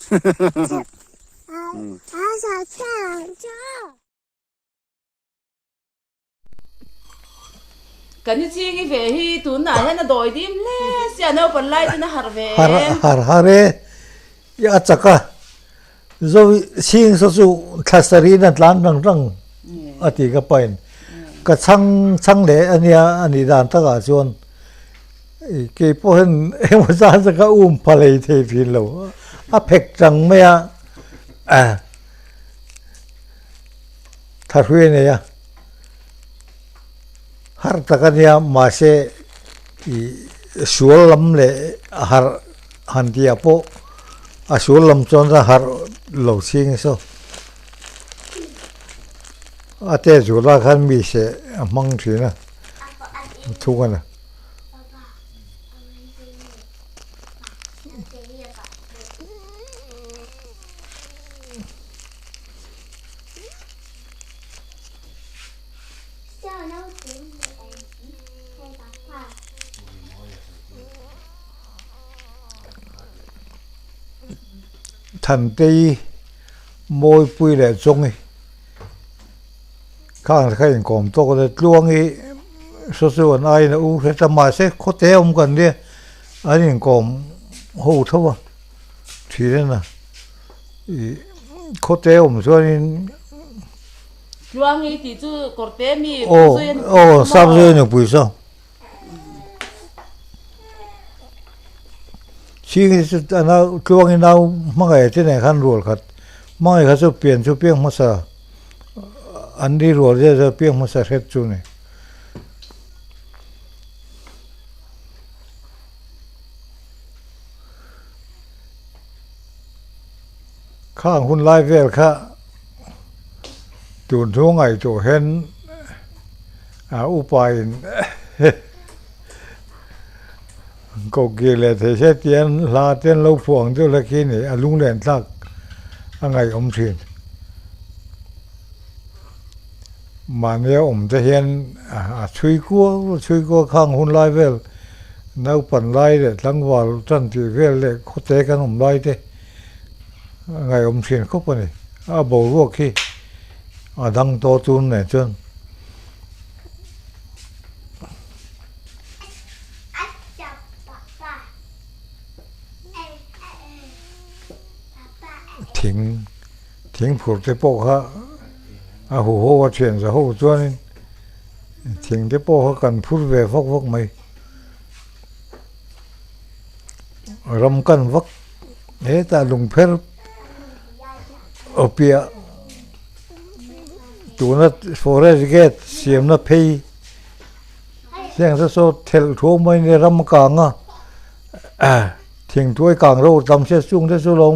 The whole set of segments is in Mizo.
Kan i ching i ve hi tunah hian a dawi dim hle sia naupan lai chuan a harh ve em? Har har e, i a chak a, zo ching saw chu thla sarih in a tlan rang rang a ti ka pain ka chhang chhang leh a nia a nih dan takah chuan kei pawh hian engemaw zan chu ka um pha hlei thei thin lo a phek tang mai a. Thahrui a nei a, harh tak a nia mahse ih sual lam leh a harh han tih ah pawh a sual lam chuan a harh lo ching saw a te zul ah khan mi seh a hmang thin a thung a ni. Thantei Mawipui leh Chawngi khang te kha inkawm tawk a Tluangi saw chu an aiin a u hret a mahse khawte awm kan nia an inkawm ho tho a thin a. Ih khawte awm chuanin Tluangi tih chu kawrte mi aw aw sap zui a ni pui saw chhing hi chu a nau Tluangi nau hmangaih te nen khan rual khat hmangaih kha chu pian chu piang hmasa an ni rual zet zet piang hmasa hret chu a ni. Khang hun lai vel kha tun thu ngaihtuah hian a upa in kohkir leh thei se tian hla te an lo phuah ang deuh hlek hi a ni a lunglen thlak a ngaihawm thin. Mahnia awm te hian a chhui kual chhui kual khang hun lai vel naupan lai leh tlangval tan tih vel leh khawte kan awm lai te a ngaihawm thin khawp a ni. A boruak hi a dang tawh tun nen chuan. Thing thing phur te pawh kha a huho a thian za ho chuanin thing te pawh kha kan phur ve vak vak mai. Ram kan vak hetah lungpher aw piah tuna forest gate siamna phei heng te saw thelh thu mai nia ram kang a thingtuai kang ro tam se chung te chu lo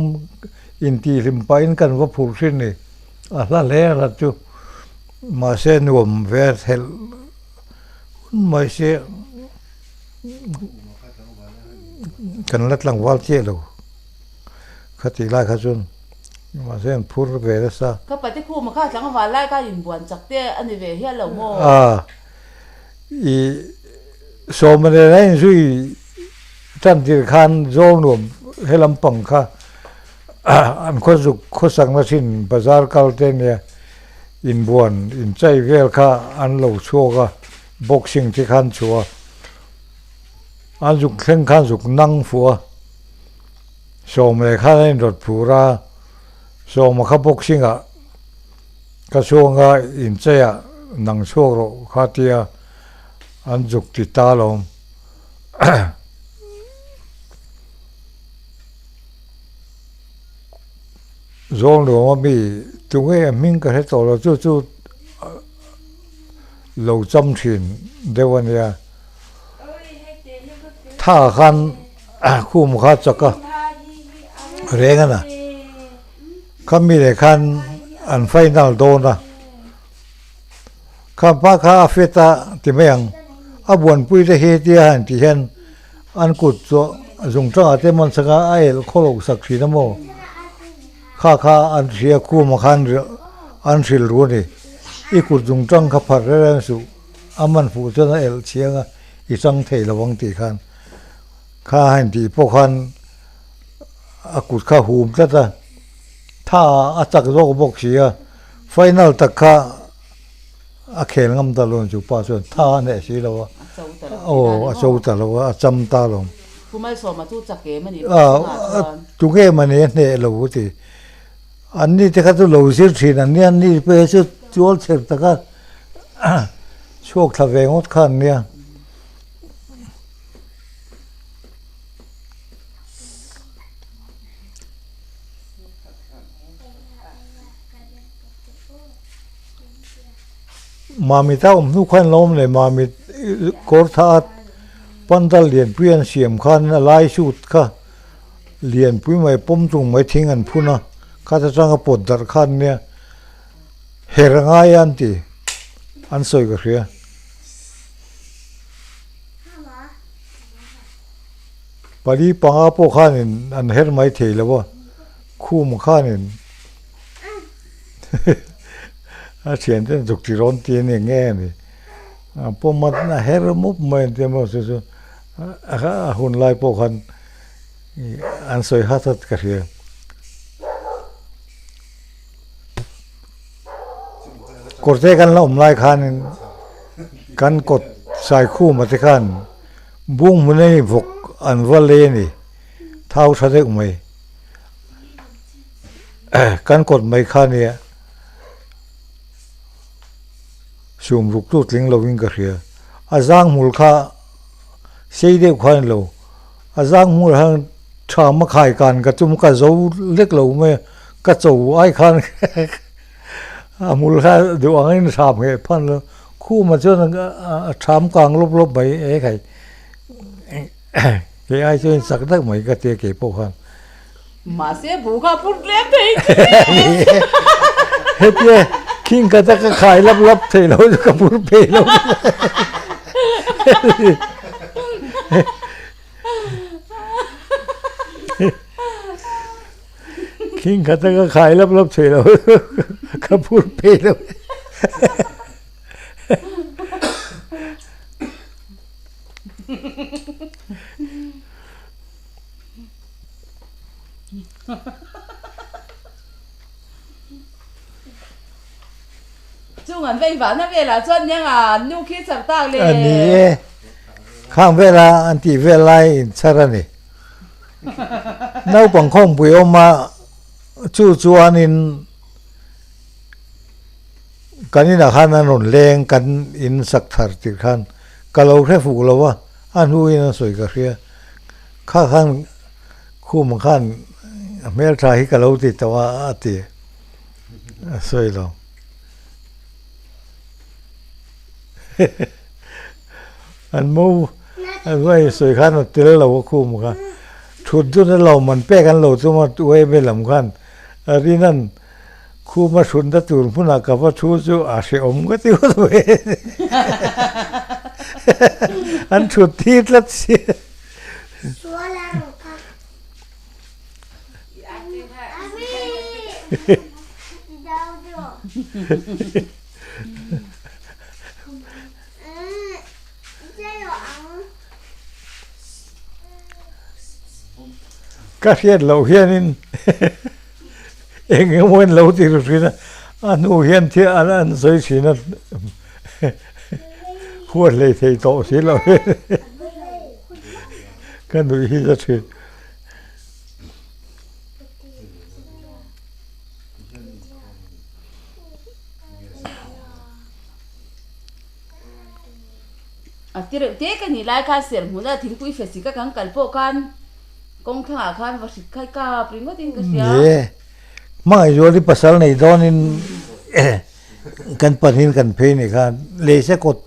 intihhlim pahin kan va phur thin a ni a hla hle a hlat chu mahse nuam ve thelh hun mai se. Kan la tlangval chiah lo khatih lai kha chuan mahse an phur ve nasa. Ka pate khuma kha tlangval lai kha inbuan chak te a ni ve hial lo maw? A, i sawma nen a inzui tan tir khan zawl nuam he lampang kha an khawzuk khawsakna thin bazar kal te nia inbuan inchai vel kha an lo chhuak a. Boxing te khan chhuah a, an zuk thleng khan zuk nang fuh a, sawm leh khan a inrawt phur a, sawma kha boxing ah ka chhuang a inchei ah nang chhuak rawh kha tia an zuk ti ta alawm. Zawlnuam a mi tunge a hming ka hre tawh lo chu chu. Lo cham thin deuh a nia. Tha khan khum kha chak a reng a na. Khami leh khan an final dawn a. Kha pa kha a fit a ti mai ang. A buanpui te hi tia han tih hian an kut chu zungtangah te man sak a a elh khaw loh sak thin a maw. Kha kha an hria khuma khan an hrilh ru a ni. I kut zung tang kha phar reng reng suh, a man fuh chuan a elh chiang a, i chang thei lo ang tih khan kha a han tih pawh khan a kut kha hum tlat a, tha a chak zawk bawk si a, final tak kha a khel ngam ta lo chu pa chuan tha a hneh si lo a, aw a cho ta lo a, a cham ta lo. Tunge mani a hneh lo a ti. Anni te kha chu lo zir thin an nia, anni pawh hi chu tual chher taka chhuak thla ve ngawt kha an nia. Mamit a awm hnu khan lo awm leh Mamit kawr tha a pandal lianpui an siam khan a lai suit kha. Lianpui mai pawm chung mai thing an phun a, khat atanga pawt darh kha an nia, her a ngai a an ti, an sawi ka hria. Pali panga pawh khanin an her mai thei lo a, khum khanin a thiante an zuk ti rawn ti a ni nge a ni, a pawm a her mup mai an ti a maw chu chu a hun lai pawh khan. An sawi hat hat ka hria. Kawrte kan la awm lai khanin kan kawt Saikhuma te khan bung hmun a ni vawk an va lei a ni thau tha deuh mai. Kan kawt mai kha nia sum ruk tu tling lovin ka hria. A zang hmul kha sei deuh kha a ni lo. A zang hmur hian ṭham a khai kan ka tum ka zo lek lo mai a, ka cho ai khan a hmul kha duh angin ṭham ngheh phan lo, khumah chuan a ṭham kang lawp lawp mai e khai kei ai chuan chak daih mai ka tia kei pawh khan. Mahse bu kha put lem thei Hetia khing ka ta ka khai lap lap thei lo chu ka pur phei lo. Khing kha ta ka khai lap lap thei lo ka pur phei lo. Chung an vei vahna velah chuan nianga nu khi char tak le. A ni e, khang vela an tih vel lai in char a ni. Naupang khawmpui awm a, chu chuanin kan inah khan an rawn leng kan in sak thar tir khan ka lo hre fuh lo a, a hnuin an sawi ka hria. Kha khan khum khan a hmeltha hi ka lo ti tawh a a ti a sawi lo. An mo an uai sawi khan a tel lo a khum kha thut dun a lo man pek an lo tum a uai ve lam khan a rin an khum a thutna tur hmunah ka va thu chu a hrehawm ka ti ngawt mai an thut thi tlat si. Ka hriat loh hianin eng emaw in lo ti ru thin a, a hnu hian thil an sawi thin a huat hlei thei tawh si lo ka nuih hi za thin. A ti reuh te ka nih lai khan ser hmuna thingpui fe sika kan kal pawh khan kawng thlangah khan va hrit khai kap ringawt in ka hria. Ni e, hmangaih zual hi pasal nei dawnin kan pahnihin kan phei nih khan lehse kawt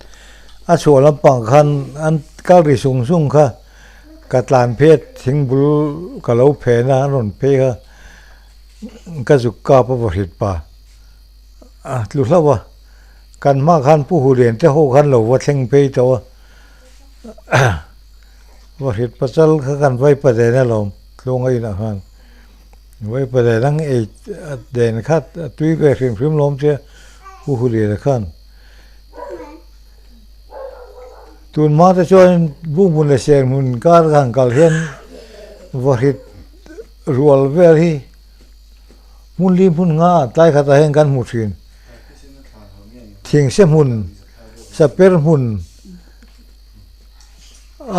a chhuah lampang khan an kal ri sung sung kha ka tlan phei a thingbul ka lo phen a an rawn phei kha ka zuk kap a va hrit pa a tlu hlauh a. Kan hma khan Pu Hulian te ho khan lo va thleng phei tawh a, va hrit pasal kha kan vai pa den alawm tluang a inah khan vai pa den ang ei den kha a tui ve hrim hrim lawm che Pu Huliana khan. Tun hma te chuan Bungbun leh Serhmun kar khan kal hian va hrit. rual vel hi hmun li hmun nga tlai khatah hian kan hmu thin. Thingse hmun, saper hmun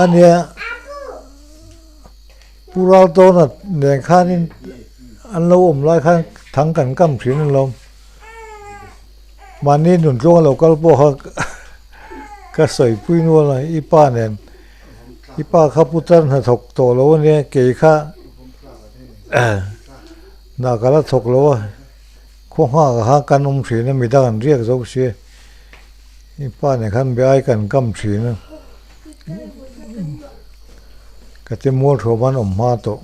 a nia. Pu Raltawna nen khanin an lo awm lai khan thang kan kam thin an lo. Mahni nun tluang a lo kal pawh kha ka sawipui nual a, i pa nen i pa kha putar hnathawk tawh lo a nia, kei kha hna ka la thawk lo a, khaw nghakah khan kan awm thin a, midang an riak zo si a, i pa nen khan be ai kan kam thin a. Ka ti mual thu man awm hma tawh.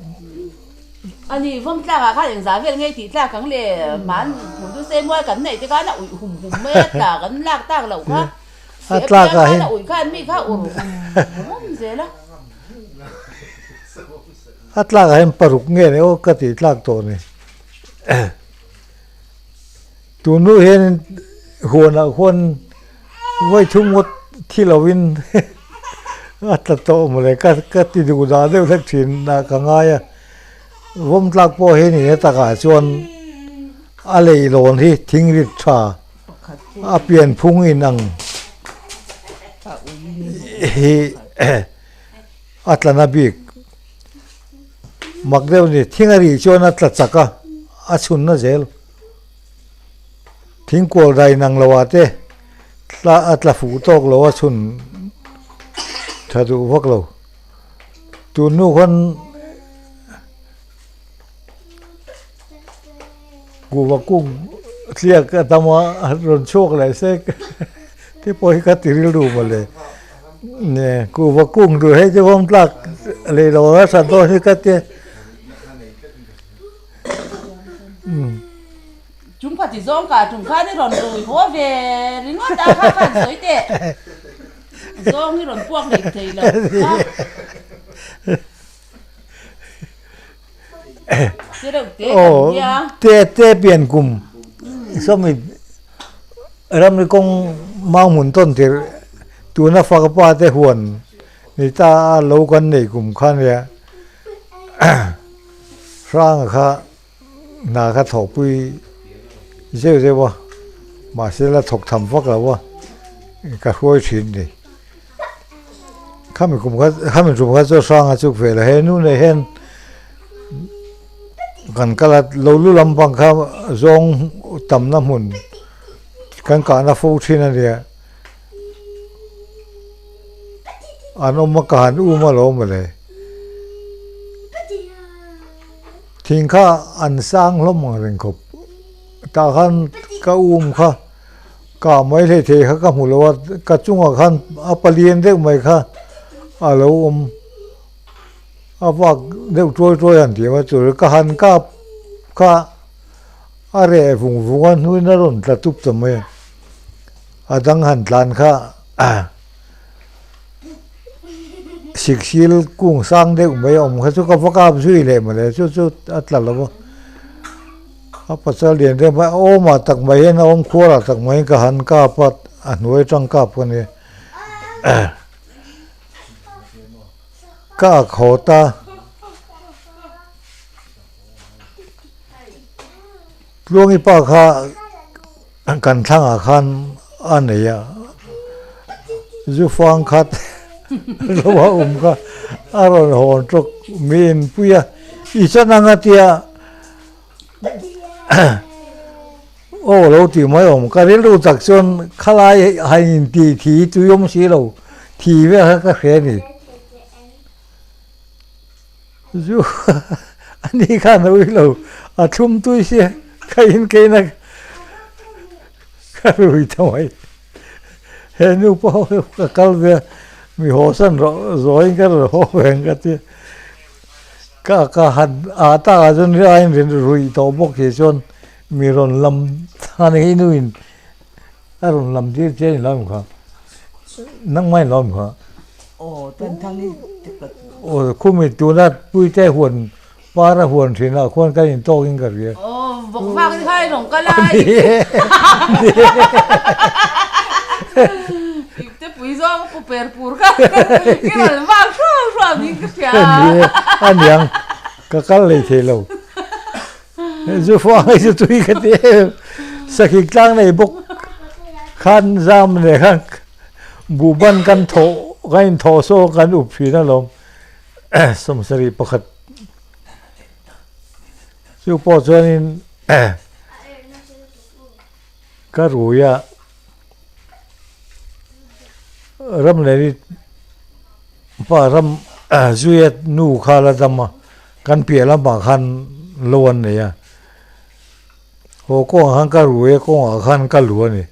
A ni, vawm tlakah khan engzah vel ngei tih tlak ang le, man hmun chu se mual kan neih te khan a uih hum hum mai a, tla kan lak tak loh kha, A tlakah khan a uih khan mi kha ur hum hum zel a. A tlakah hian paruk nge ni aw ka tih tlak tawh ni. Tun hnu hian huanah khuan vawi thum ngawt thi lovin a tla tawh mawle ka ka ti duh dah deuh hlek thin ah ka ngai a vawm tlak pawh hi ni na takah chuan a leihlawn hi thing rit tha a pian phung in ang hi a tla na bik mak deuh a ni thing a rih chuan a tla chak a a chhun na zel. Thingkual dai nang lo ah te tla a tla fuh tawk lo a chhun tha duh vak lo. Tun hnu khawn kuhva kung tliak a tam a rawn chhuak leh sek te pawh hi ka ti rilru mawle. Kuhva kung duh hei chu vawm tlak leh lo a that dawn hi ka tia. Chung phat i zawng ka tum khan i rawn rui haw ve ringawt a kha khan sawi teh. Zawng i rawn puak leh thei lo kha. Te reuh te kan nia. Te te pian kum sawmi ramri kawng mau hmun tawn tirh tuna faka pa te huan ni ta a lo kan nei kum kha nia. Hranga kha hna kha thawhpui zeuh zeuh a, mahse la thawk tham vak lo a, ka hruai thin ni. Khami kum kha khami tum kha chu Hranga chu ve la he nu nei hian kan kal a lo lu lampang kha zawng tamna hmun kan kahna fo thin a nia. An awm a ka han um alawm mawle. Thing kha an sang hlawm ang reng khawp. Tah khan ka um kha kah mai hlei thei kha ka hmu lo a, ka chungah khan a palian deuh mai kha a lo awm. A vak deuh tuai tuai han tih mai tur ka han kap kha a reh vung vung a hnuin a rawn tla tup ta mai a. A dang han tlan kha siksil kung sang deuh mai a awm kha chu ka va kap zui leh mawle chu chu a tla lo va a pasal lian deuh mai a awmah tak mai hian a awm khuarah tak mai hian ka han kap a a hnuai atang kap ka nia ka ak haw ta. Tluangi pa kha kan thlangah khan a nei a, zu fang khat lo a awm kha a rawn hawn tawk mi inpui a, i chan anga tia aw lo tih mai awm ka rilru tak chuan khalai han intih thi tui awm si lo thi vel kha ka hre a ni. Zu a ni khan a ui lo, a thlum tui sia ka in keina ka rui ta mai. He nu pawh ka kal ve a, mi haw san rawh zawiin ka rawn haw ve ang ka ti a. Ka ka han ah takah chuan ri aiin rin ruih tawh bawk hi chuan mi rawn lam than hi nuin a rawn lam tir che a ni lo em kha? Nangmah in lo em kha? Aw tan thang hi Aw khumi tuna puite huan para huan thin ah khuan kan in tawk in ka ria. Aw vawk vak hi khai rawng ka lai. Ipte pui zawng pu per pur kha i rawn vak hruau hruau niin ka hria. Aniang. Ka kal lei thei lo. Zu fuang hi chu tui ka ti em. Sakhi tlang nei bawk khan zam leh khan buhban kan thawh kan inthawh saw kan up thin alawm. Sawmsarih pakhat chu pawh chuanin ka rui a ram leh pa ram zuia nu kha la dam a kan piah lamah khan lo an nei a haw kawngah khan ka rui a kawngah khan ka lu a ni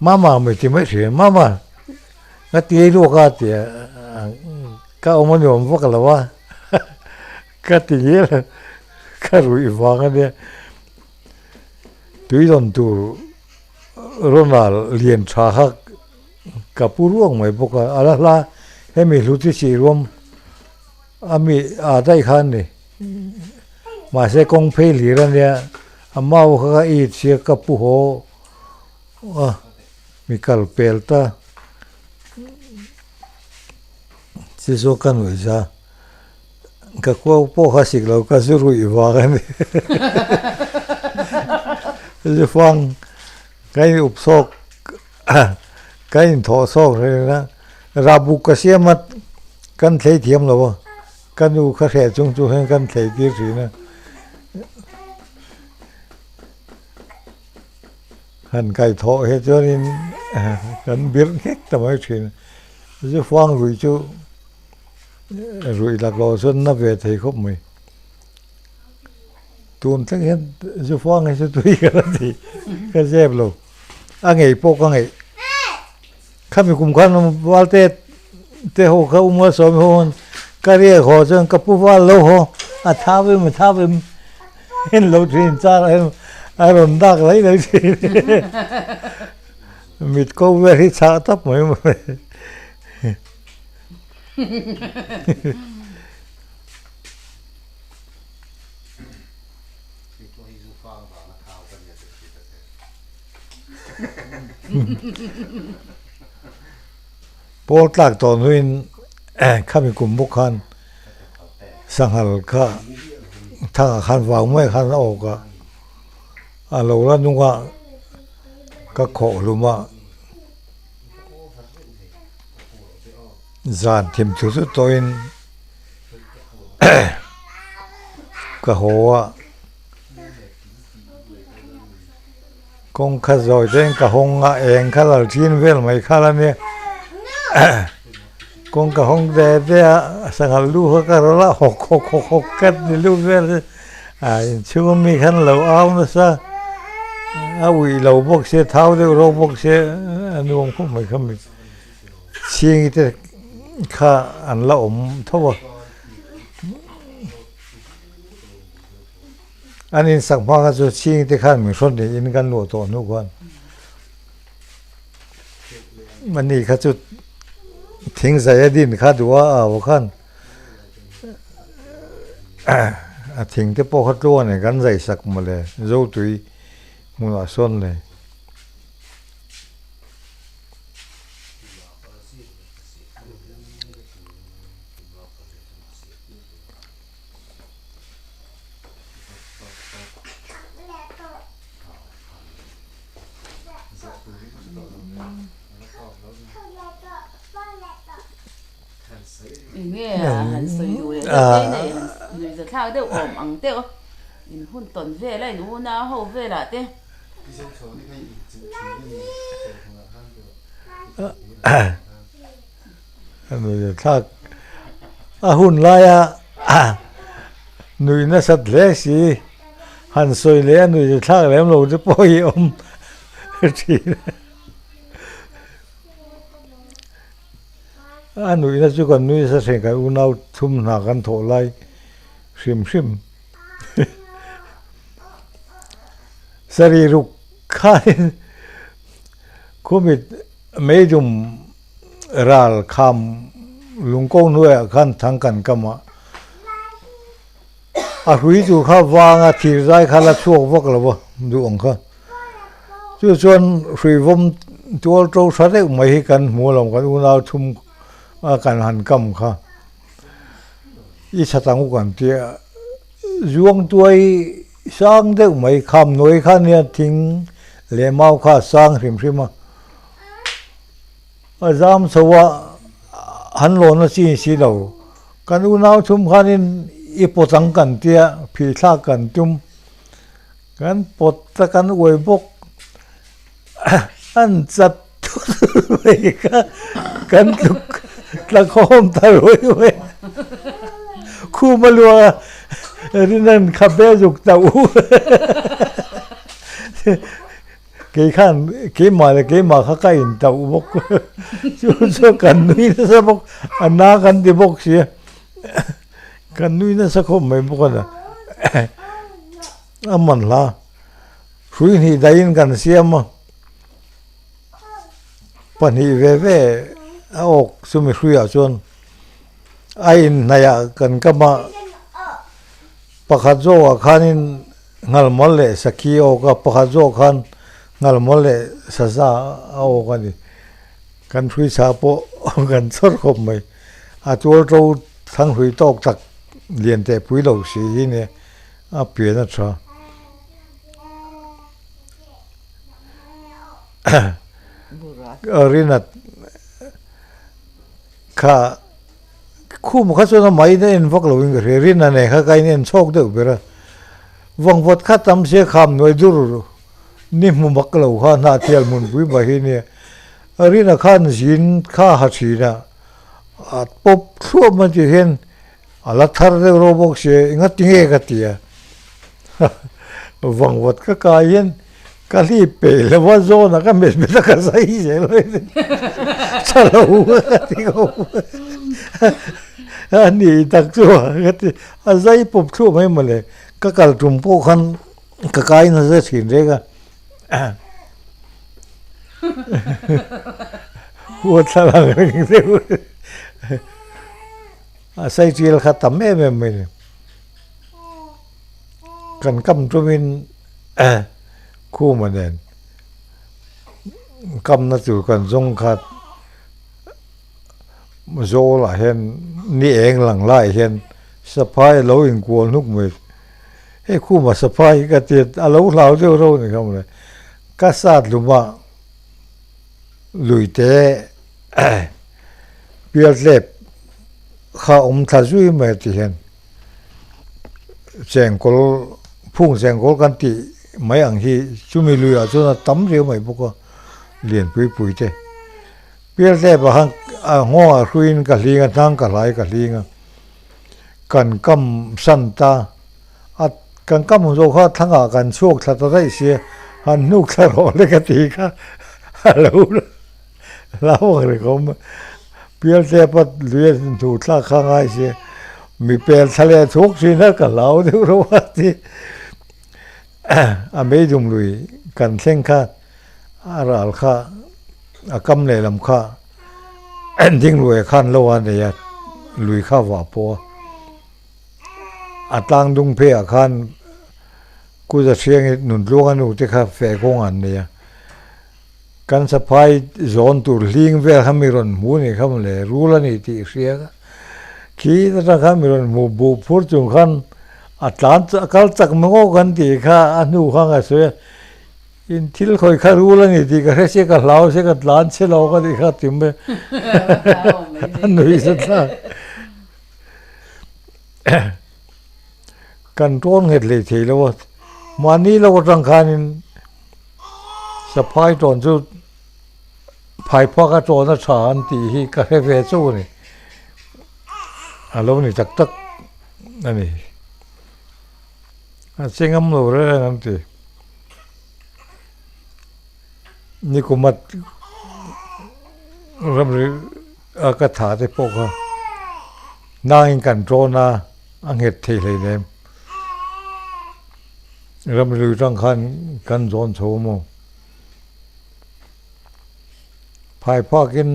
mama mai ti mai thin mama ka ti ei luak a ti a ka awm a ni awm vak lo a ka ti ngial a ka ruih vang a nia. Tui rawn tur rawn lian tha kha ka pu ruang mai bawk a, a la hla hemi hluti chih ruam a mi ah daih kha a ni. Mahse kawng phei hlir a nia, a mau kha ka it sia ka pu haw a, mi kal pel ta chi chu ka nuih za. Ka kuau pawh kha sik lo ka zu ruih vang a ni. Zu fang ka in up sawk ka in thawh sawk reng a, rahbuk ka siam a kan thlei thiam lo a, ka nu kha hreh chung chu hian kan thlei tir thin a. Han kaihthawh hi chuanin kan birh nghek ta mai thin a, zu fang ruih chu. Ruih laklawh chuan na ve thei khawp mai. Tun thleng hian zu fuang hi chu tui ka la ti ka zep lo. A ngei pawh ka ngeih. Khami kum khan valte te ho kha uma sawm ho han ka riak haw chuan ka pu val lo haw a thau em a thau em en lo thin char em a rawn dak lai lai thin. Mit ko vel hi chhah tawp mai mai. Pawl tlak tawh hnuin khami kum bawk khan sanghal kha thangah khan vau mai khan a awk a, a lo la nung a ka khawh hlum a. Zan thim chu chu tawhin ka haw a, kawngka zawi te hian ka hawng a, eng kha lo thin vel mai kha la nia, kawngka hawng ve ve a, sanghal lu kha ka rawlh a, hawk hawk hawk hawk ka ti lu vel a, a inchhung ami khan lo au nasa, a uih lo bawk sia, thau deuh rawk bawk sia, a nuam khawp mai kha mi. Chhingi te kha an la awm tho a, an insak hma kha chu chhingi te khan min hrawn niin kan luah tawh hnu khan ani kha chu thing zai a din kha duh a au khan a thing te pawh kha tluang nen kan zai sak mawle Zotui hmunah sawn le. Enge han sawi duh leh deuh te nei han nuihza thlak deuh awm ang deuh in hun tawn vel a in unau ho velah te. Thlak a hun laia nuih nasat hle si han sawi leh a nuih thlak lem lo te pawh hi awm thin a nuihna chu kan nui nasa thin kan unau thum hna kan thawh lai hrim hrim. Sarih ruk khain khumit meidum ral kham lungko hnuaiah khan thang kan kam a, a hrui tur kha vanga thir zai kha la chhuak vak lo va duh ang kha. Chu chuan hrui vawm tual to tha deuh mai hi kan hmu a lo kan unau thum a kan han kam kha. I chhat ang u kan tia zuang tuai sang deuh mai kham hnuai kha nia thing leh mau kha a sang hrim hrim a, a zam chho a han lawn a chi si lo. Kan unau thum khanin i pawt ang kan tia phih thlak kan tum, kan pawt ta kan uai bawk an chat thut mai kha kan tluk tla khawm ta ruai mai a, khum a luah a rin an khabe zuk ta u. Kei khan keimah leh keimah kha ka intauh bawk chu chu kan nui nasa bawk a na kan ti bawk si a kan nui nasa khawp mai bawk a na a man hla hrui hnih dahin kan siam a pahnih ve ve a awk chumi hruiah chuan a inhnaihah kan kam a pakhat zawkah khanin. Nghalmawl leh sakhi a awk a, pakhat zawk khan nghalmawl leh saza a awk a ni. Kan hrui chhah pawh kan chawr khawp mai. A tual to thang hrui tawk tak lian teh pui lo si hi nia a pian a tha. Rinat kha. Khum kha chuan a mai in a en vak lo in ka hria, rin a nei kha ka in en chhawk deuh ber a, vawngvawt kha tam sia kham nuai dur ni hmu mak lo kha hnah thial hmunpui mai hi nia, rin a khan zin kha ha thin a, a pawp thluam a tih hian a la thar deuh ro bawk sia engati nge ka ti a, vawngvawt ka kai hian Ka hlip peih lo a zawn a ka met met a ka zai zel mai a tha lo ka ti khawp a ni tak chu ka ti a zai pawp thluah mai mawle ka kal tum pawh khan ka kai nasa thin reng a huat thlalak reng deuh a sai tial kha tam em em mai ni kan kam tumin. Khuma nen kamna tur kan zawng kha zawl ah hian ni eng lang lai hian saphai a lo inkual hnuk mai hei khuma saphai hi ka ti a lo hlau deuh reuh a ni kha mawle ka sat hlum a lui te pial tlep kha awm thla zui mai ti hian. Chengkawl phung chengkawl kan tih mai ang hi chumi luiah chuan a tam riau mai bawk a lian pui pui te pial tlep ah khan a nghawngah hruiin ka hling a hnang ka hlai ka hling a kan kam san ta a kan kam zawh kha thlangah kan chhuak thla ta daih sia han hnuk thla rawh le ka tih kha a lo Hlau ang reng awm pial tlep a lui a hnuh thlak kha ngai si mi pel thla leh chhuk thin a ka hlau deuh reuh a ti a meidum lui kan thleng kha a ral kha a kam lehlam kha ding lui khan lo a nei a lui kha vah pawh a a tlang dung phei ah khan kuza hriang hi nuntluang a nu te kha feh kawng an nei a. Kan saphai zawn tur hling vel kha mi rawn hmu ni kha mawle, rul a ni tih hria kha. Khi atang khan mi rawn hmu buh phur chung khan a tlan a kal chak mai ngawk an tih kha a hnu kha nga sawi a, in thil khawi kha rul a ni tih ka hre sia ka hlau sia ka tlan chhe lo ka tih kha ti mai a nui sa thlak. Kan tawn nghet hlei thei lo a, mahni lo atang khanin Saphai tawn chu phaiphak a tawn a tha an tih hi ka hre ve chauh a ni. A lo ni tak tak a ni. A che ngam lo reng reng an ti. Nikuma ramri a ka tha te pawh kha nangin kan tawn a, a nghet thei hleinem. Ramri tang khan kan zawn chho maw? Phai phakin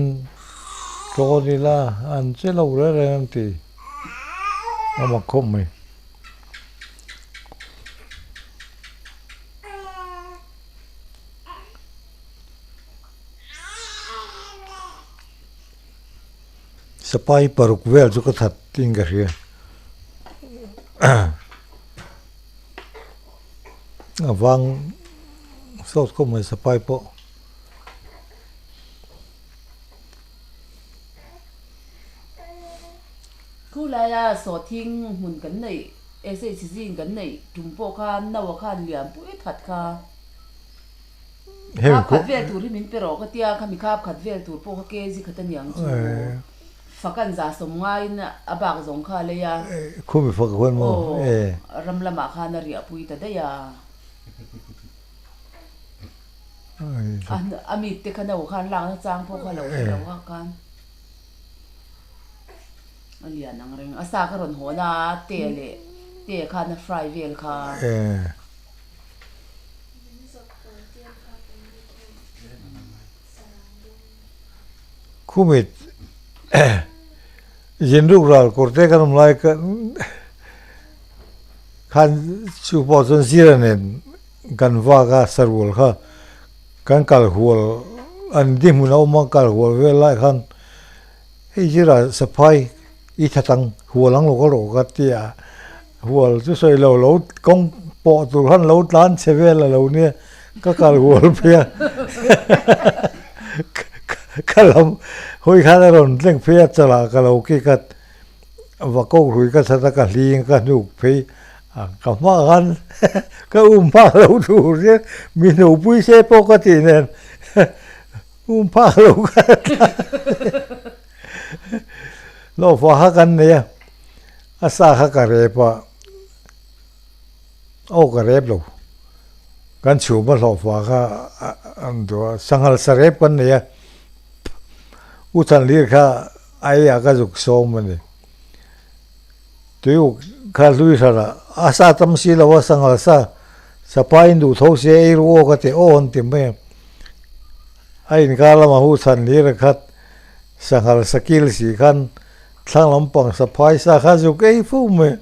tlawn ila an che lo reng reng an ti a mak khawp mai. Sapai paruk vel chu ka that in ka hria. vang sawt khawp mai sapai pawh. Khulaia sawhthing hmun kan neih SH zing kan neih tum pawh khan Noah khan lian pui that kha. Khap khat vel tur hi min pe rawh ka tia, khami khap khat vel tur pawh kha kg khat a niang chu. Fak an za sawm ngaiin a bak zawng kha a lei a. Khumi fak huan maw? Aw, ram lamah khan a riah pui ta daih a. A mit te kha no khan lakna chang pawh kha lo hre lo a khan. A lian ang reng. A sa kha rawn hawn a, te leh te khan a fry vel kha. Khumit zinruk ral kawr te kan awm lai khan chu pawh chuan zira nen kan vak a sarual kha kan kal hual an dihmun a awm a kal hual vel lai khan hei zira saphai i that ang hual ang lo ka rawh ka ti a hual chu sawi lo lo kawng pawh tur khan lo tlan chhe vel a lo nia ka kal hual phei a ka lam hawi khan a rawn tleng phei a chalah ka lo kick a va ko hrui ka that a ka hling ka hnuk phei a ka hma khan ka um phak lo tur che mi hnupui se pawh ka tih nen um phak lo ka Hlawhfa kha kan nei a, a sa kha ka rep a, aw ka rep lo, kan chhum a hlawhfa kha an duh a, sanghal sa rep kan nei a, U Thanlir kha a eiah ka zuk sawm a ni, tuiuk kha hlui hran a, a sa tam si lo a sanghal sa, sapai in duh tho si a ei ru aw ka ti aw an ti mai a, a inkar lamah U Thanlir a khat. Sanghal sakil si khan thlang lampang saphai sa kha zuk ei fo mai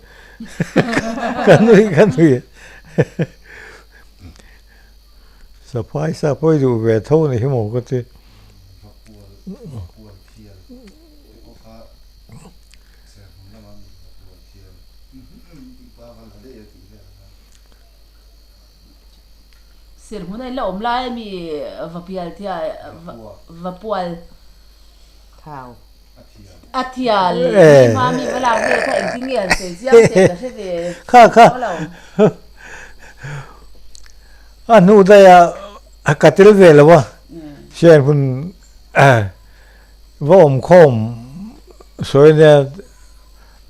ka nui ka nui saphai sa pawh i duh ve tho ni hi maw ka ti. Serhmun a in la awm lai a mi va pial thia va pual thau a thial mi hma mi va lak vel kha engtin nge han sawi chiang che ka hre ve kha kha a hnu daih a ka tel ve lo a serhmun va awm khawm sawi ania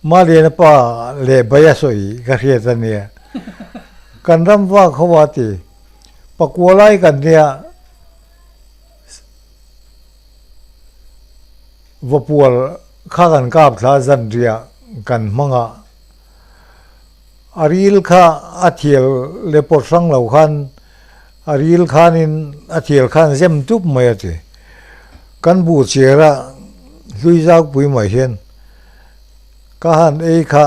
Maliana pa leh Baia sawi ka hriat a nia. Kan ram vak ho a ti. Pakua lai kan nia Vapual kha kan kap thla zanriah kan hmang a, a ril kha a thial leh pawt hrang lo khan a ril khanin a thial khan zem tup mai a ti. Kan buh chiar a hlui zau pui mai hian ka han ei kha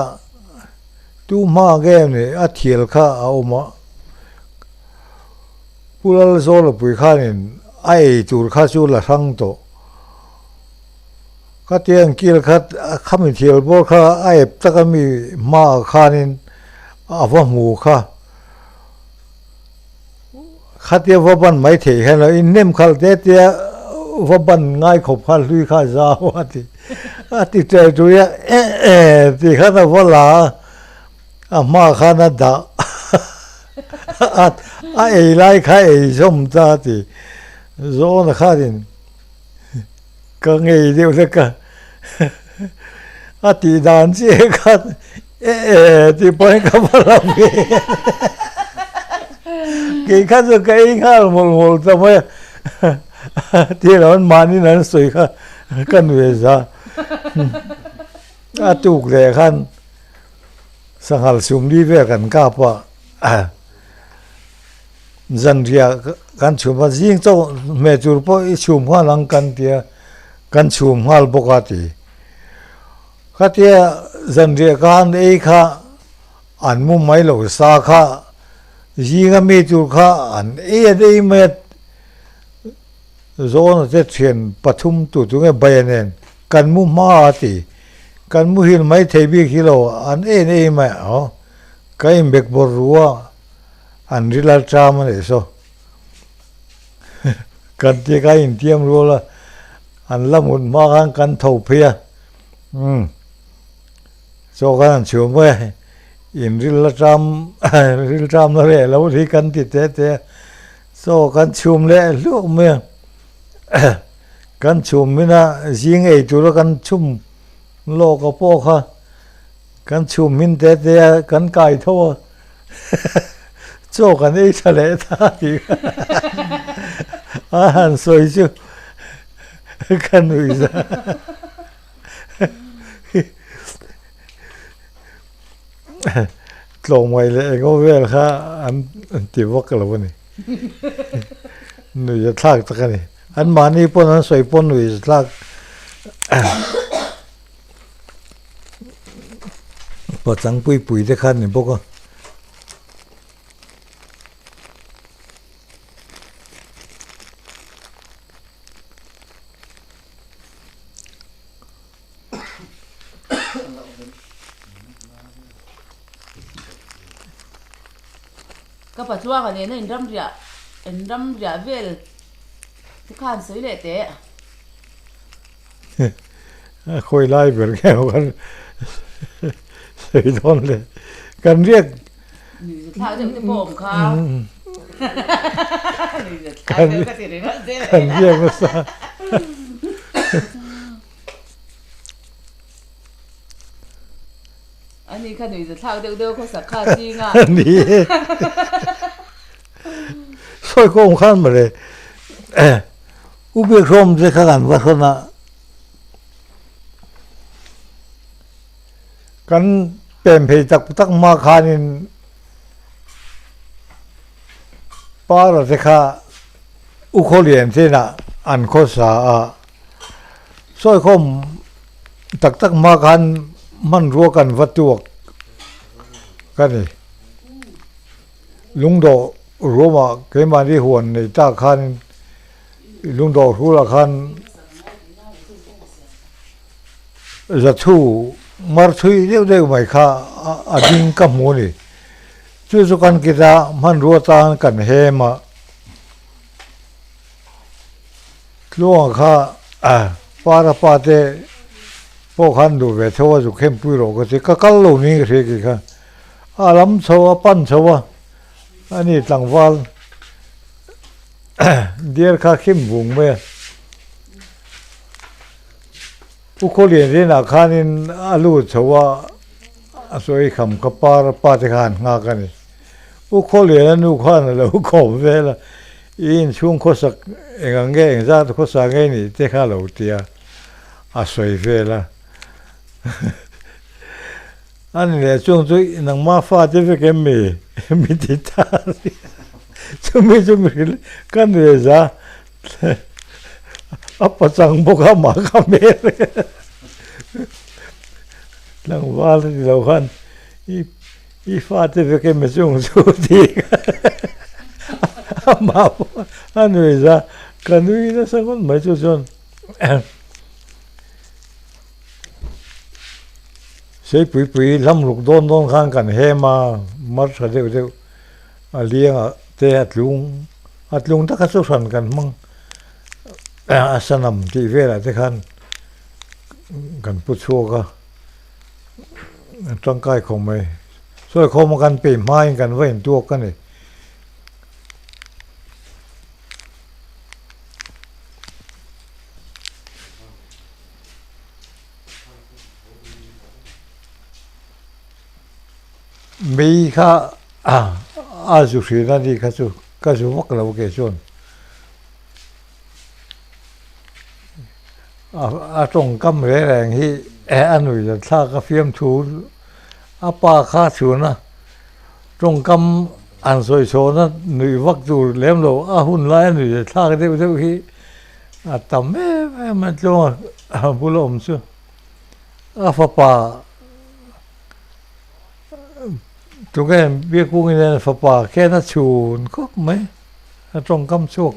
tu hma nge ni a thial kha a awm a, Pu Lalzawlapui khanin a ei tur kha chu la hrang tawh. Ka tiang kil kha khami thial bawr kha a ep tak a mi hmaah khanin a va hmu kha. Khatia va ban mai theih hian lo in nem khalh te tia va ban ngai khawp kha hlui kha a zau a ti a ti ṭeh ṭui a eh eh tih khan a va la a a hma khan a dah a a ei lai kha ei zawm ta a ti zawna khanin ka ngei deuh hlek a a tih dan chiah khan eh eh tih pawhin ka va lam nge kei kha chu ka ei nghal mawlh mawlh ta mai a tih loh an mahniin an sawi kha ka nuih za a tuk leh khan sanghal sumli vel kan kap a. Zanriah kan chhum a, zing chauh hmeh tur pawh i chhum nghal ang kan ti a, kan chhum nghal bawk a ti. Khatia zanriah ka han ei kha an mu mai lo sa kha zinga mi tur kha an ei an ei mai a, Zawna te thian pathum tu tu nge Baia nen kan mu hma a ti. Kan muhil mai thei bik hi lo an ei an ei mai a, ka inbek bawrh ru a. An ril a ṭam a nih saw. Kan tia kha intiam rual a, an la mut hma khan kan tho phei a, umm chaw khan an chhum mai a, in ril a ṭam ril ṭam na reh lo hi kan ti te te a, chaw kan chhum leh hluah mai a, kan chhum min a zing ei tura kan chhum lawk a pawh kha kan chhum hmin te te a kan kai tho a. Chaw kan ei tha leh ta tih kha a han sawi chu ka nuih za. Tlawmngaih leh engaw vel kha an ti vak lo a ni. Nuih za thlak tak a ni. An mahni pawn an sawi pawn nuih za thlak. Pachang pui pui te kha a ni bawk a. Ka patluanga nena inramriah inramriah vel te khan sawi leh teh. A khawi lai ber nge maw kan sawi dawn le kan riak kan riak nasa ni e sawi kawng khan mawle U Biakhlawm te kha kan va hrawn a, kan pem phei tak tak hma khanin Para te kha U Khawlian te inah an khawsa a, sawikhawm tak tak hma khan hmanrua kan va tuak ka ni. Lungdawh ruamah keimahni huan nei tak khanin lungdawh hrulah khan zathu mar thui deuh deuh mai kha a ding ka hmu a ni. Chu chu kan kita hmanrua tan kan hem a, tluangah kha para pa te pawh khan duh ve tho a zuk hempui rawh ka ti, ka kal lo niin ka hria kei khan. A lam chho a pan chho a, a ni tlangval diar kha khim vung mai a. U Khawlian rinah khanin a lut chho a, a sawi kham kha par a pa te khan nghak a ni. U Khawlian a nu khan a lo kawm vel a, i inchhung khawsak eng ang nge eng zat khawsa nge nih te kha a lo ti a, a sawi vel a. A ni leh chung chu nangmah fate vek em mi? Mi ti ta a ni. Chumi chu mi hrilh ka ni za a pachang bawk a mah ka hmel tlangval a ti lo khan i i fate vek em mi chung chu ti amah pawh a nui za ka nui nasa ngawt mai chu chuan. Seipui pui hlam ruk dawn dawn khan kan hem a, mar tha deuh deuh a liangah te a tlung a tlung taka chu hran kan hmang a sanam tih velah te khan kan pu chhuak a, a tangkai khawp mai. Sawi khawma kan peih hmain kan va intuak a ni. Mei kha a zu hrin a ni kha chu ka zu vak lo ke chuan a tawngkam reng reng hi a nui let thlak a fiamthu a pa kha chhun a tawngkam an sawi chhawna nuih vak tur lem lo a hun lai a nui let thlak deuh deuh hi. A tam em em a tlawng a bula awm chu a fapa tunge biakung in a fapa khian a chhun khawp mai a tawngkam chhuak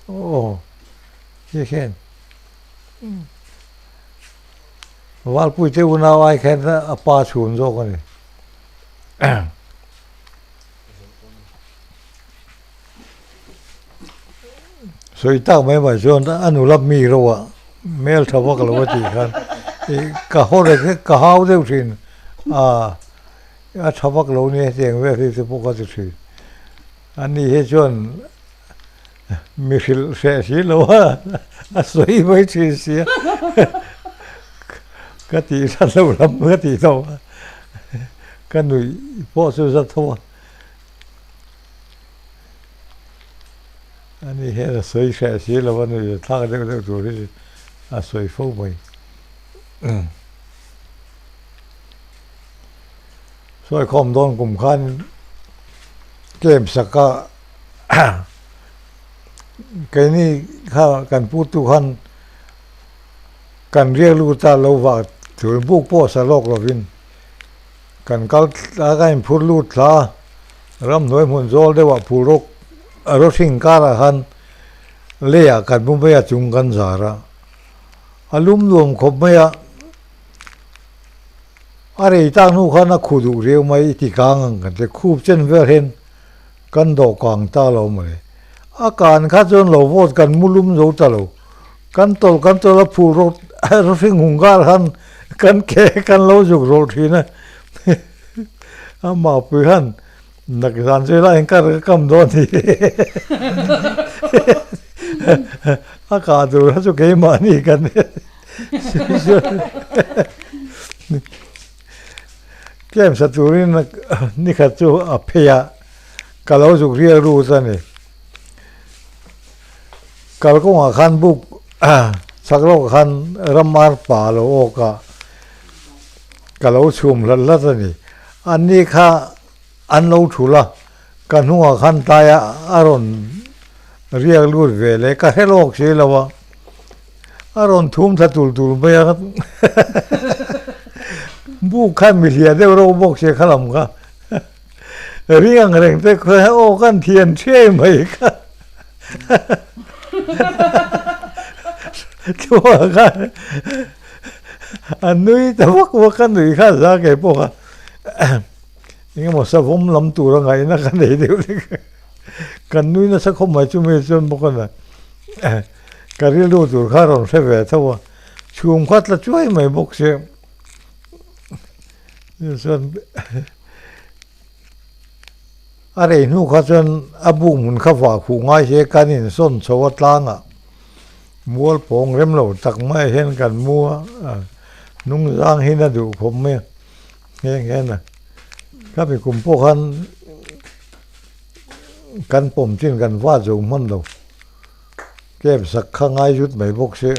aw khi khian Valpui te unau ai khian a pa chhun zawk a ni. Sawi tak mai mai chuan a nula mi ro a hmel tha vak lo a tih khan ih ka haw rek rek ka hau deuh thin a a tha vak lo nia hetiang vel hi chu pawh ka ti thin. Ani hi chuan mi hrilh hreh si lo a a sawi mai thin sia ka tih hran lo lam ka tih tawh a ka nuih pawh chu za tho a. Ani hian a sawi hreh si lo a nuih thlak deuh deuh tur hi a sawi fo mai. Sawi khawm dawn kum khan camp saka keini kha kan pu tu khan kan riak lut a lo vah tur buk pawh sa lawk lovin Kan kal thla ka inphur lut thla a, ramhnuai hmun zawl deuhah phur rawk a rawhring karah khan leiah kan mu mai a chung kan zar a, a lum nuam khawp mai a, a rei tak hnu khan a khu duh riau mai i ti kang ang kan ti, khup chen vel hian kan dawh kang ta lo mawle, a kan kha chuan lo vawt kan mu lum zo ta lo. Kan tawlh kan tawlh a phur rawt rawhring hung kar khan kan ke kan lo zuk rawlh thin a a mapui khan nak zan chu helai hian kar ka kam dawn ni a kah tur kha chu keimahni kan tlem sa turin nikhat chu a phei a ka lo zuk rial ru ta ni. Kalkawngah khan buk chak lawkah khan ram ar pa lo awk a, ka lo chhum hlat hlat a ni. Anni kha an lo thul a, ka hnungah khan tlai a rawn riak lut ve leh ka hre lawk si lo a, a rawn thum thla tul tul mai a, buk khan mi hliah deuh reuh bawk si kha lam kha. Ring ang reng te kha aw kan thian thiai mai kha. Chua khan a nui ta vak vak a nui kha za ke pawh kha engemaw savawm lam tur a ngaihna ka nei deuh hlek a kan nui nasa khawp mai chumi chuan bawk a na ka rilru tur kha a rawn hre ve tho a chhum kha tla chuai mai bawk sia chuan A rei hnu kha chuan a buk hmun kha vah khuh ngai se kan insawn chho a tlangah mual pawng rem lo tak mai hian kan mu a, hnung zang hi na duh khawp mai a nghe nghe a. Khami kum pawh khan kan pawm chin kan va zo hman lo, camp sak kha ngai zut mai bawk se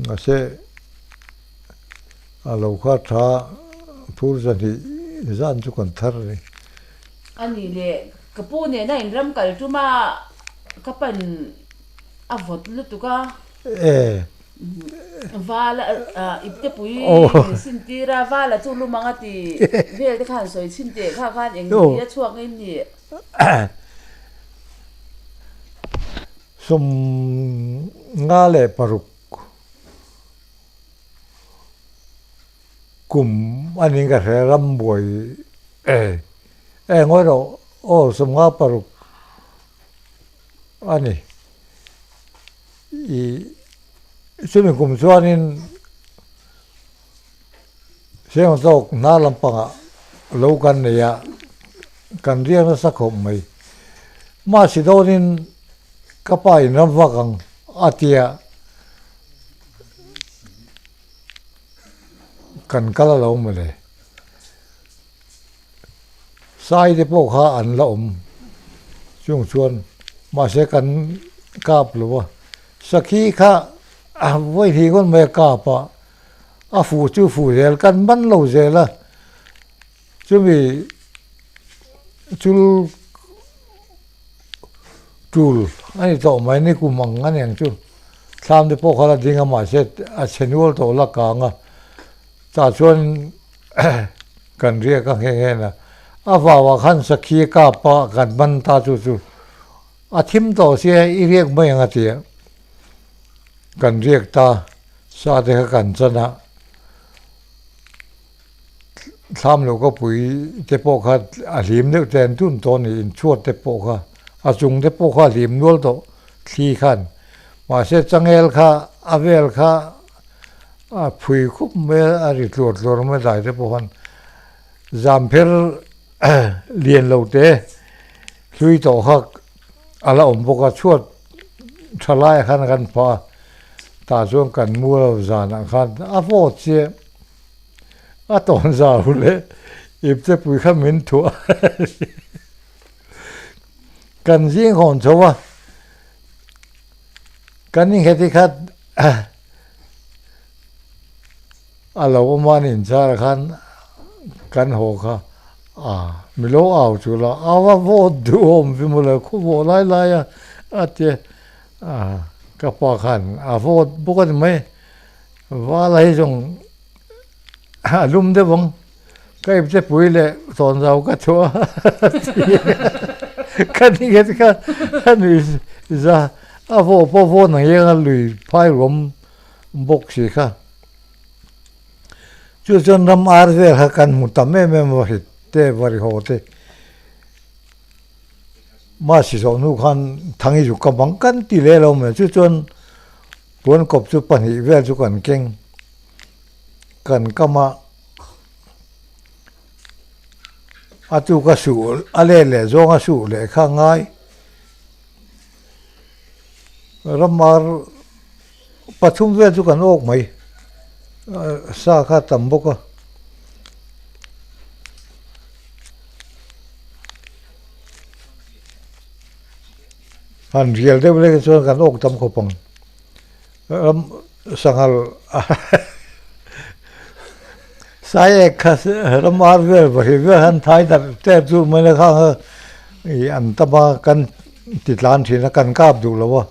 mahse. A lo kha tha phur zahnih zan chu kan thar a ni. A nih leh ka pu nena in ram kal tum a ka pan a vawt lutuk a. E. Val a iptepui min sin tir a, vala chu lum ang a ti vel te khan sawi chhin teh kha khan eng ni a chhuak ngei ni. 56. Kum a ning ka hre ram buai e e ngawi rawh aw 56 a ni ih chumi kum chuanin Siangtawk hnar lampangah lo kan nei a kan riak nasa khawp mai mahse dawnin ka pa in ram vak ang a tia. Kan kal a lo mawle. Sai te pawh kha an la awm chung chuan mahse kan kap lo a, sakhi kha vawi hnih ngawt mai a kap a, a fuh chu fuh zel kan man lo zel a, chumi chul tul a ni tawh mai ni kum ang a niang chu. Thlam te pawh kha la ding a mahse a chhe nual tawh la kang a, tah chuan kan riak a nghe nghe na a vauah khan sakhi a kap a kan man ta chu chu a thim tawh sia i riak mai ang a ti a, kan riak ta sa te kha kan chan a. Thlam lo ka pui te pawh kha a hlim deuh te an tun tawh a ni, inchhuat te pawh kha a chung te pawh kha a hlim nual tawh. thli khan. Mahse changel kha a vel kha a phui khup mai a, a ri tluar tluar mai a dai te pawh khan zam pher lian lo te hlui tawh kha a la awm bawk a, chhuat tha laiah khan kan phah a, tah chuan kan mu lo zanah khan a vawt chiah. A tawn zau leh ipte pui kha min thuah kan zing hawn chho a, kan innghet hi kha a lo awm a nin char khan kan haw kha a mi lo au chu la a va vawt duhawm ve mawle khaw vawh lai lai a a tia a ka pa khan a vawt bawk a ni mai. Vala hi zawng a lum deuh ang, ka ipte pui leh tawnzau ka chhuah a ti ka ni nghet kha a nui za a vaw pawh vawn ang hian a lui phai ruam bawk si kha. Chu chuan ram ar vel kha kan hmu tam em em a hrit te va ri haw te mahse zawh hnu khan Thangi zuk ka bang kan ti leh lo mai chu chuan. Puan kawp chu pahnih vel chu kan keng, kan kam a, a tuk a suh a let leh zawng a suh leh kha a ngai. Ramar pathum vel chu kan awk mai, sa kha a tam bawk a. Han rial deuh lek chuan kan awk tam khawp ang. Ram sanghal sai ek kha ram ar vel pahnih vel han thai darh tep chu mai la khang a ih an tam a kan ti tlan thin a kan kap duh lo a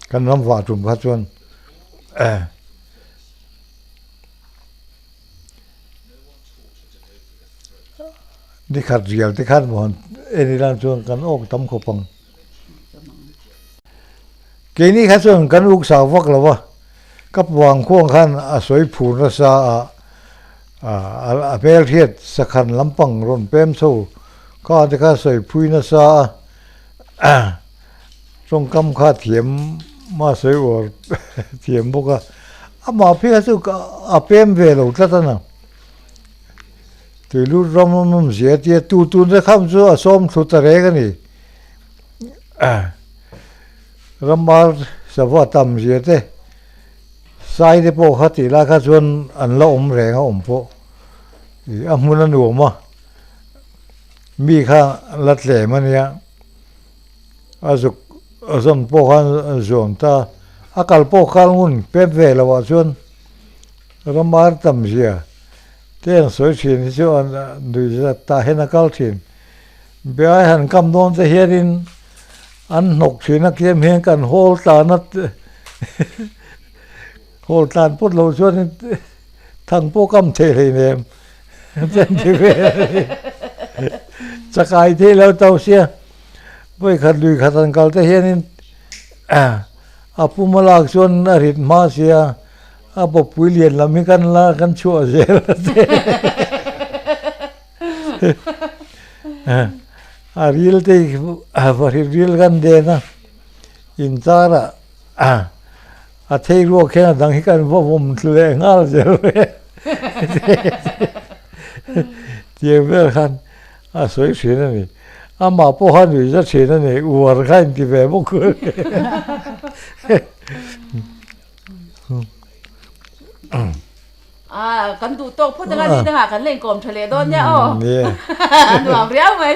kan ram vah tum kha chuan. Nikhat rial te khan maw han en ila chuan kan awk tam khawp ang. Keini kha chuan kan uk sak vak lo va, ka puang khuang khan a sawi phur nasa a, a hmelhriat sakhan lampang rawn pem chho kha te kha sawi phui nasa a, tawngkam kha thiam a sawi uar thiam bawk a, amah phei kha chu a pem ve lo tlat a na. Tuilut ram awm awm zia tia tu tun te kham chu a sawm thlu ta reng a ni. Ramar sava tam zia te sai te pawh kha tih lai kha chuan an la awm reng a awm pawh ih a hmun a nuam a mi kha la tlem a nia a zuk a zawn pawh khan a zawn ta a kal pawh kal ngun pep ve loh ah chuan ramar tam zia. Te an sawi thin hi chu an nui zat tah hian a kal thin. Biai han kam dawn te hianin an hnawk thin a kiam hian kan hawl tlan a hawl tlan pawt loh chuanin thang pawh kam thei hleinem te an ti vel a ni. Chakai thei lo to sia vawikhat lui khat an kal te hianin a pum a lak chuan a rit hma sia. A bawpui lian lam hi kan la kan chhuah zel a ti. A ril te hi va ril kan den a, inchar ah a thei ruak hian a dang hi kan va vawm thlu leh nghal zel mai a. Tiang vel khan a sawi thin a ni. Amah pawh kha nuih za thin a ni, uar kha a inti ve bawk. Ah, kan duh tawk phawt anga ni dangah kan la inkawm tha leh dawn nia aw. Nuam riau mai.